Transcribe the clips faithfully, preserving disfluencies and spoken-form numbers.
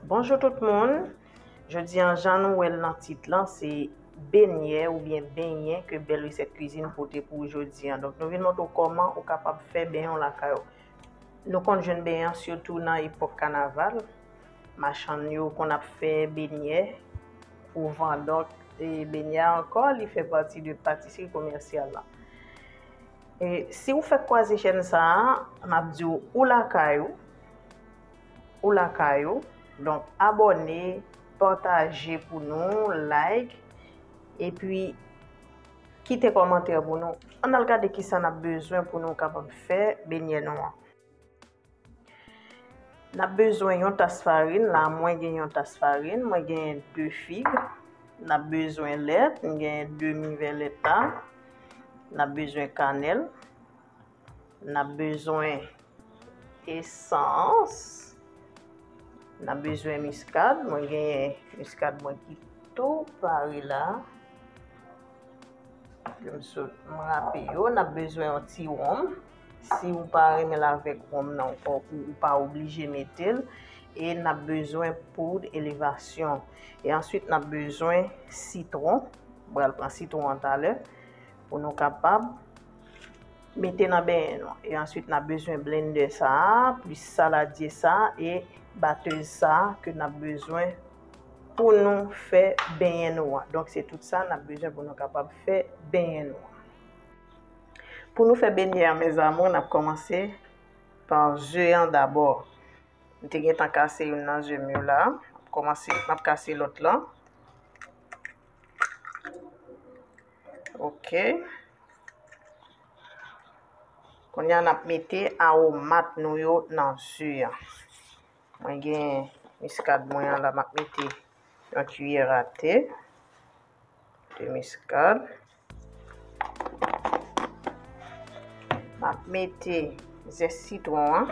Bonjou tout moun. Jodi an, jan nou wè l nan tit lan, se benyè oubyen benyen ke Bèl Resèt Kwizin pote pou ou jodi an. Donk, nou vin montre w kòman ou kapab fè benyen w lakay ou. Nou konn jwenn benyen an sitou nan epòk kanaval. Machann yo konn ap fè benyè pou vann. Donk, e benyè a ankò, li fè pati de patisri komèsyal la. E si w fèk kwaze chèn sa a, m ap di w, ou lakay ou, ou lakay ou. Donk, abòne, pataje pou nou, like, epi kite kòmantè pou nou. Ann al gade kisa n ap bezwen pou nou kapab fè benyè nou an. N ap bezwen yon tas farin. La, mwen gen yon tas farin. Mwen gen de fig. N ap bezwen lèt. M gen demi vè lèt la. N ap bezwen kanèl. N ap bezwen esans. N ap bezwen miskad. Mwen gen miskad mwen ki tou pare la. Ke m sot, m rape yo. N ap bezwen yon ti wonm. Si ou pa renmen l avèk wonm nan, ou, ou pa oblije mete l. E n ap bezwen poud elevasyon. E answit, n ap bezwen sitwon. M pral pran sitwon an talè pou nou kapab mete nan benyen nou. E answit, n ap bezwen blendè sa a, plis saladye sa a, e batèz sa a ke n ap bezwen pou nou fè benyen nou an. Donk, se tout sa n ap bezwen pou nou kapab fè benyen nou an. Pou nou fè benyè an, mes amours, n ap kòmanse pa ze an dabò. M te gentan kase youn nan ze m yo la. M ap kòmanse, m ap kase lòt lan. Ok. Kounye a, n ap mete awomat nou yo nan ze an. Mwen gen miskad mwen an la, m ap mete yon kiyè a te de miskad. M ap mete zès sitwon an.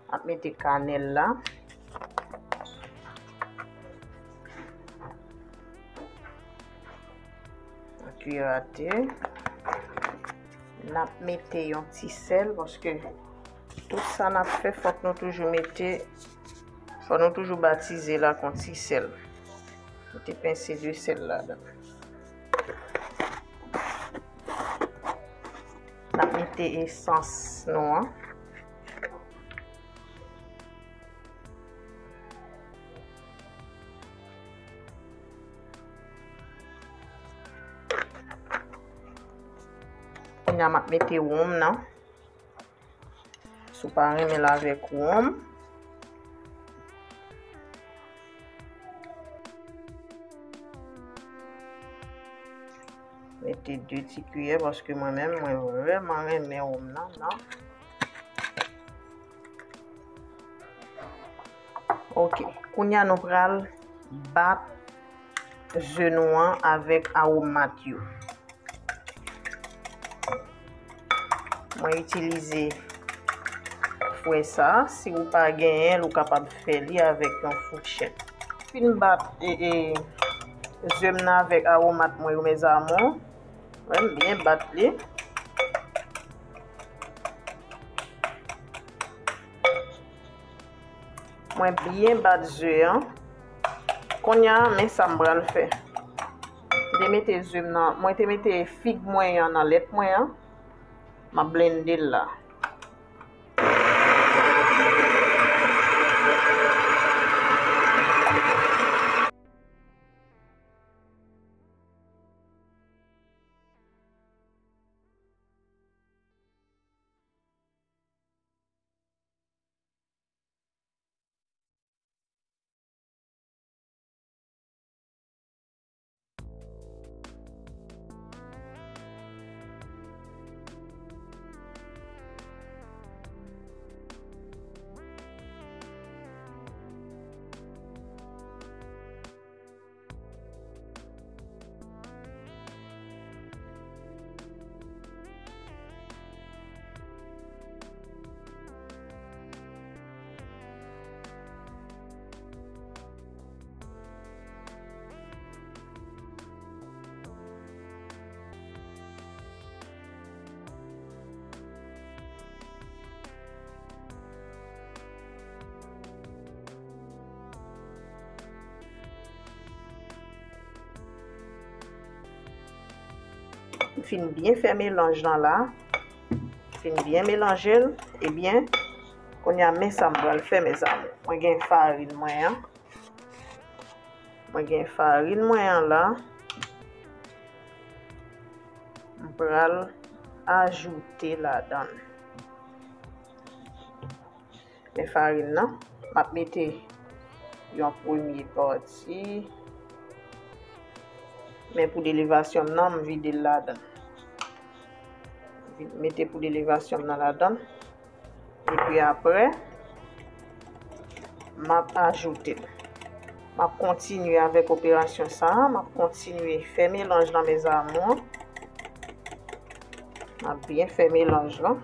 M ap mete kanèl la. Yon kiyè a te. N ap mete yon ti sèl, paske tout sa n ap fè, fòk nou toujou mete, fòk nou toujou batize l ak yon ti sèl. Mete pense de sèl ladan. N ap mete esans nou an. Kounye a, m ap mete wonm nan. Si w pa renmen l avèk wonm, mete de ti kiyè, paske mwen menm, mwen vrèman renmen wonm nan, non. Ok, kounye a nou pral bat ze nou an avèk awomat yo. Mwen itilize fwè sa. Si ou pa genyen l, ou kapab fè li avèk yon fouchèt. Fin bat, e, e, ze m nan avèk awomat mwen yo, mes amours. Wè, m byen bat li. Mwen byen bat ze an. Kounye a, men sa m pral fè. M te mete ze m nan, mwen te mete fig mwen an nan lèt mwen an. M ap blende l la. Fin byen fè melanj lan la. Fin byen melanje l. Ebyen, kounye a, men sa m pral fè, mezanmi. Mwen gen farin mwen an. Mwen gen farin mwen an la. M pral ajoute ladan l. Men farin nan, m ap mete yon premye pati. Men pou de levasyon m nan, m vide l ladan. Mete pou de levasyon m nan ladan. Epi apre, m ap ajoute l. M ap kontinye avèk operasyon sa a. M ap kontinye fè melanj lan, mes amours. M ap byen fè melanj lan.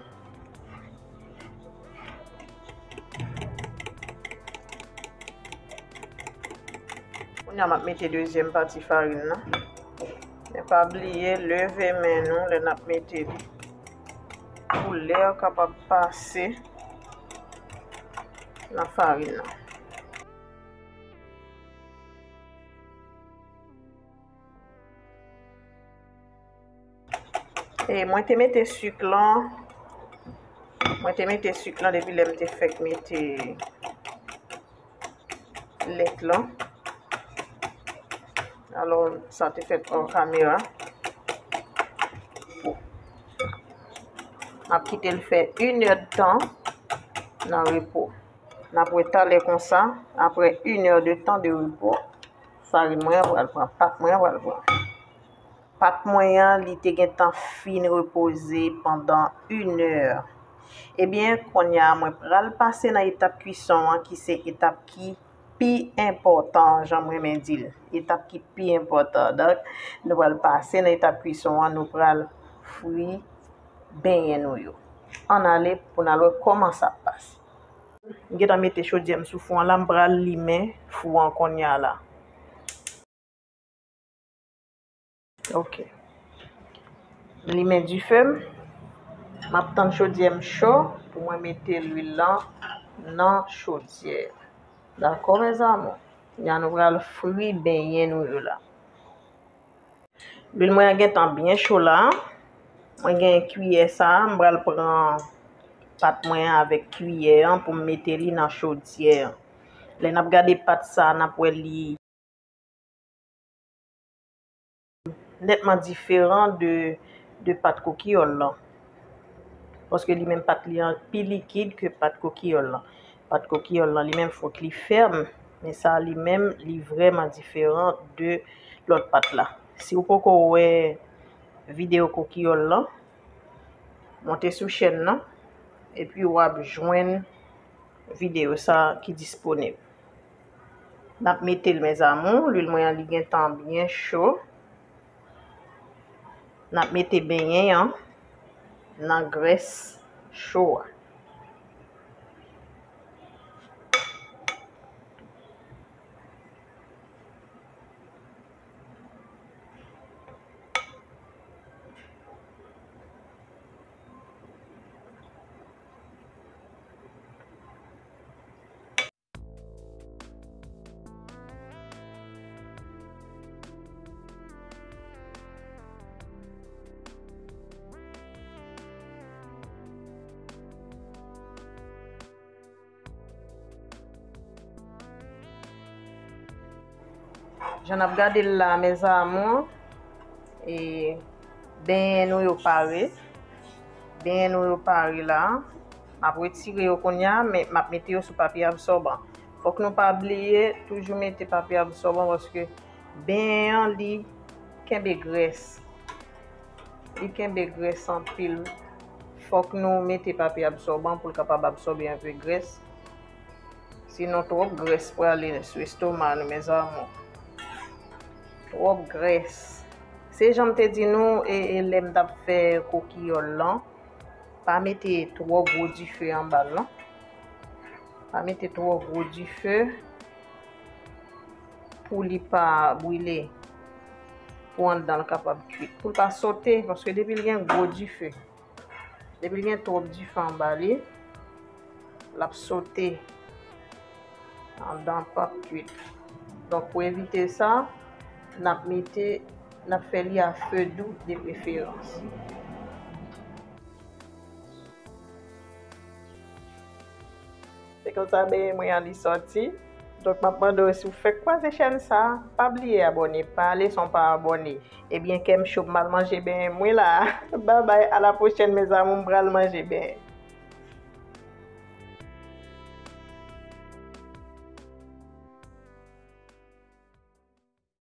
Kounye a, m ap mete dezyèm pati farin nan. Men pa bliye, leve men nou lè n ap mete li. Pou lè a kapab pase nan farin nan. E mwen te mete sik lan, mwen te mete sik lan depi lè m te fèk mete lèt lan. Alò, sa te fèt hors caméra. M ap kite l fè inèdtan nan repo. N ap wè talè konsa, apre inèdtan de repo, farin mwen an pral pran, pat mwen an pral pran. Pat mwen an, li te gentan fin repoze pandan inè. Ebyen, kounye a, mwen pral pase nan etap kison an, ki se etap ki pi enpòtan, jan m renmen di l. Etap ki pi enpòtan. Donk, nou pral pase nan etap kison an, nou pral fri benyen nou yo. Ann ale pou n al wè kòman sa ap pase. M gentan mete chodyè m sou fou an la, m pral limen fou an kounye a la. Ok. M limen dife m. M ap tann chodyè m cho pou mwen mete lwil lan nan chodyè. Dakò, mes amours? Kounye a nou pral fri benyen nou yo la. Lwil mwen an gentan byen cho la. Mwen gen kiyè sa a, m pral pran pat mwen an avèk kiyè an pou m mete li nan chodyè an. Lè n ap gade pat sa a, n ap wè li nètman diferan de, de pat kokiyòl lan. Paske li menm pat li an pi likid ke pat kokiyòl lan. Pat kokiyòl lan, li menm, fòk li fèm, men sa a li menm, li vrèman diferan de lòt pat la. Si w poko wè videyo kokiyòl lan, monte sou chèn nan, epi w ap jwenn videyo sa a ki disponib. N ap mete l, mes amours, lwil mwen an li gentan byen cho. N ap mete benyen an nan grès cho a. Jan n ap gade l la, mes amours, e, benyen nou yo pare. Benyen nou yo pare la. M ap retire yo kounye a, men m ap mete yo sou papye absòban. Fòk nou pa bliye toujou mete papye absòban paske benyen an li kenbe grès. Li kenbe grès anpil. Fòk nou mete papye absòban pou l kapab absòbe enpe grès. Sinon, twòp grès prale sou estoma nou, mes amours. Twòp grès. Se jan m te di nou, e, e lè m t ap fè kokiyòl lan, pa mete twò gwo dife anba l, non. Pa mete twò gwo dife pou li pa brile, pou anndan l kapab kuit. Pou l pa sote, paske depi l gen gwo dife, depi l gen twòp dife anba li, l ap sote. Anndan p ap kuit. Donk, pou evite sa, n ap mete N ap fè li a feu doux de préférence. Se konsa benyen mwen an li sòti. Donk, m ap mande w, si w fèk kwaze chèn sa, pa bliye abòne, pa ale san w pa abòne. Ebyen, kè m cho, m al manje benyen mwen la. Babay, a la pwochèn, mes amours, m pral manje benyen.